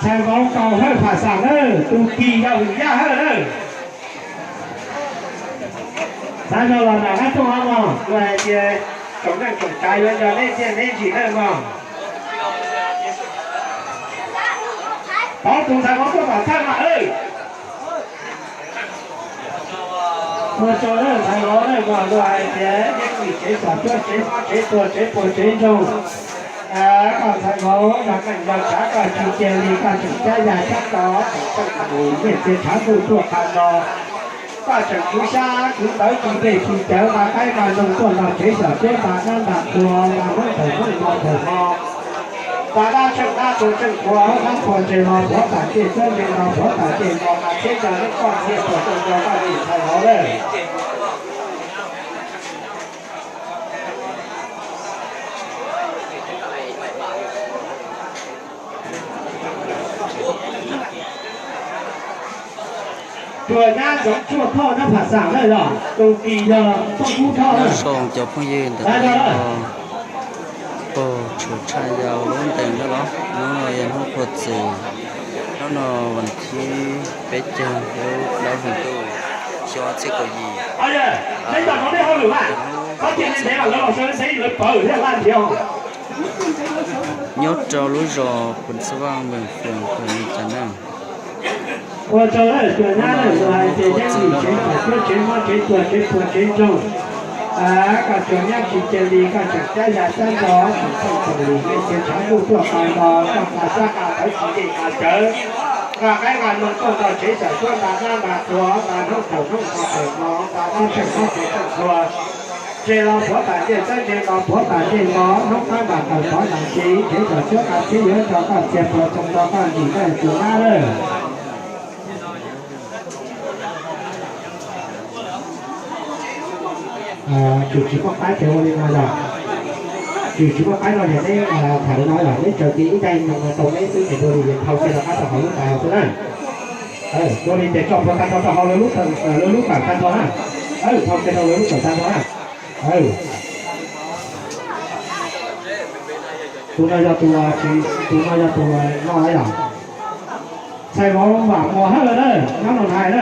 Ntxhais vauv Kaus Hawj Pham Xam na, tus kis yog Vwm Yaj Hawj na. Xav zog los nram qab rooj no mog, kuv hais tias tsoom neej tsoom tsav yuav nco neb tiaj neb ntsim nawb mog. Tov tus ntxhais vauv tuaj tom thawj mas. Ua tsaug ntxhais vauv na, mog, luag hais tias yeej vim tsev xyom cuab tsev mob tsev tuag tsev puas tsev ntsoog. Koj ntxhais vauv yog neej yog tsav koj tsis cia li koj tseem cab yaj cab ntov tseem txheej tseem lus nyiaj txiag tshav ntuj tuaj qas no. Koj tseem kwv xyab kwv ntawv tsis dej tsis cawv nqa qaib nqa noog tuaj nrog tsev xyom cuab nta dab nta qhua nta hnub thaum hnub hmo thaum hmo. Nta dab tsheej dab qhua tsheej qhua dab qhua ntse los puav tas cej txawb ntse los puav tas cej no nqa txhiab nco lub koj txhiaj puas tau nco koj li ntxhais vauv lawm. Tuam nyab Ntxoov Tshuaj Thoj nab Pham Xam na, yog tus kis yog Tooj Kub Thoj na. Cov phooj ywg ntawm no puag tshua tshaj yau lub ntees na los. Hnub no yog hnub qhuav txwm, hnub no vas thib peb caug lub plaub hlis ntuj xyoo ob txhiab kaum yim. Nyob rau lub zos Phuv Xab Vaj, Mws Fwm, Kham Lis Cas Neej. Ua tsaug lawm, tuam nyab lawm, luag hais tias yeej vim tsev xyom cuab tsev mob tsev tuag tsev puas tsev ntsoog. Koj tsuas nyab tsis cia li koj tseem cab yaj cab ntov tseem txheej tseem lus nyiaj txiag tshav ntuj tuaj qas no, koj nqa xyab nqa ntawv tsis dej nqa cawv, nqa qaib nqa noog tuaj nrog tsev xyom cuab nta dab nta qhua nta hnub thaum hnub hmo thaum hmo, nta dab tsheej dab qhua tsheej qhua. Ntse los puav tas ncej txawb, ntse los puav tas ncej no, hnub qab ntas tawm tov ntas ntsis, tsev xyom cuab nqa txhiab yuav nco koj txhiaj puas tau nco koj ntsim nawb tus nyab lawm. Tsis tsis muaj qaib ces ua li no yog, tsis tsis muaj qaib no ces neb tham li no yog neb tsaws tis ib daim no tau neb xwb ces dua li ces thau kiag rov qab rau hauv lub tais hauv xwb na. Dua li ces tso plhuav tag nrho rau hauv lawv lub tawm tag nrho na. Thau kiag rau lawv lub tawm tag nrho na. Tus no yog tus, tus no yog tus no na yog. Ntxhais vauv Vam Muas Hawj na, nyob Noo Nai na.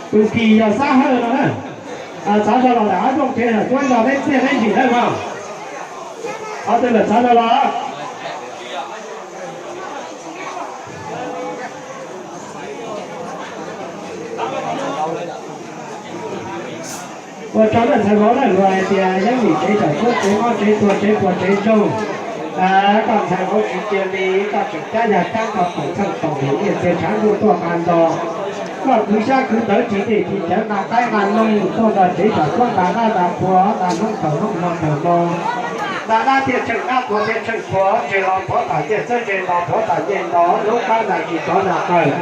Tus kis yog Xab Hawj no na. Xav zog los ntawm qab rooj tsev xyom cuab nto neb tiaj neb ntsim nawb mog. Qhov twg lawm xav zog los. Ua tsaug lawm ntxhais vauv lawm, luag hais tias yeej vim tsev xyom cuab tsev mob tsev tuag tsev puas tsev ntsoog. Koj ntxhais vauv tsis cia li, koj tseem cab yaj cab ntov tseem txheej tseem lus nyiaj txiag tshav ntuj tuaj qas no. Koj kwv xyab kwv ntawv tsis dej tsis cawv nqa qaib nqa noog tuaj nrog tsev xyom cuab nta dab nta qhua nta hnub thaum hnub hmo thaum hmo. Nta dab thiaj tsheej dab, qhua thiaj tsheej qhua, ntse los puav tas ncej txawb, ntse los puav tas ncej no, hnub qab ntas tsis tov ntas qaws.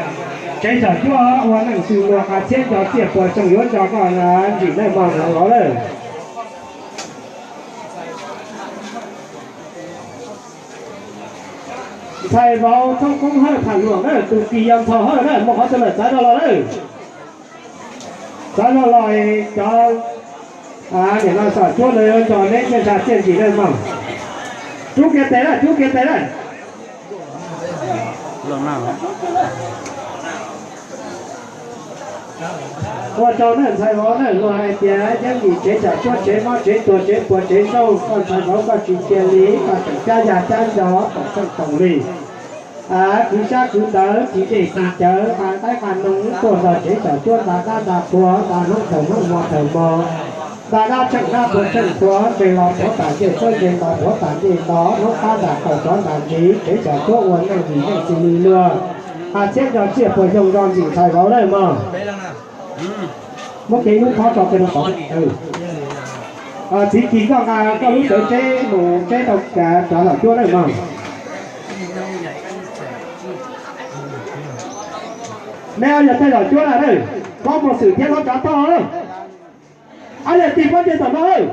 Tsev xyom cuab ua neej xws luag nqa txhiab nco txiaj puas tseej yuav nco koj ntsim nawb mog ntxhais vauv lawm. Ntxhais vauv Thoob Koob Hawj Tham Luam na, tus kis yog Ntxhov Hawj na, muaj qhov twg lawm xav zog los lawm. Xav zog los cov niam no xyom cuab lawv yuav nco neb nyiaj ntsha txiaj ntsim nawb mog. Rub kiag tes na, rub kiag tes na. Ua tsaug nawb ntxhais vauv nawb, luag hais tias yeej vim tsev xyom cuab tsev mob tsev tuag tsev puas tsev ntsoog, koj ntxhais vauv koj tsis cia li, koj tseem cab yaj cab ntov tseem txheej tseem lus. Kwv xyab kwv ntawv tsis dej tsis cawv, nqa qaib nqa noog tuaj nrog tsev xyom cuab nta dab nta qhua nta hnub thaum hnub hmo thaum hmo. Nta dab tsheej dab qhua tsheej qhua, ntse los puav tas ncej txawb, ntse los puav tas ncej no, hnub qab ntas qaws tov ntas ntsis, tsev xyom cuab ua neej vim neej xws li luag. Nqa txhiab nco txiaj puas yoo nco ntsim ntxhais vauv lawm mog. Muab kev ib lub thob tso kiag rau tod. Txiv Kis koj nqa koj lub sawv tseb mus tseb rau cov xyom cuab lawm mog. Neb yog tej xyom cuab na, Hlob Muas Xwm thiab Hlob Tsav Thoj. Ab yog tig pob ntseg tom no lawm.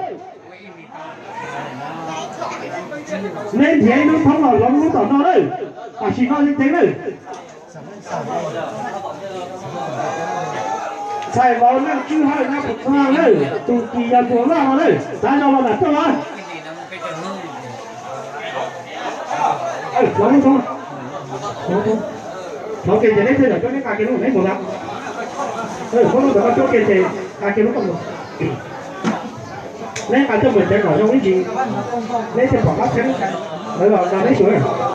Neb nrhiav ib lub thoob los hloov lub tom no lawm. Tam sim no li ntseeg lawm. Ntxhais vauv Neej Tswb Hawj nyob Pus Txooj lawm, tus kis yog Tuam Laj no lawm, xav zog los nram rooj los. Hloov lub thoob. Thov kiag ces neb thiaj li coj neb nqa kiag lub neb mus ntag. Muab lub ntawd koj coj kiag ces nqa kiag lub koj mus. Neb nqa coj mus tsev kom zoo ib ntsis, neb thiaj pom qab txheeb lawv los nrog neb xyuas.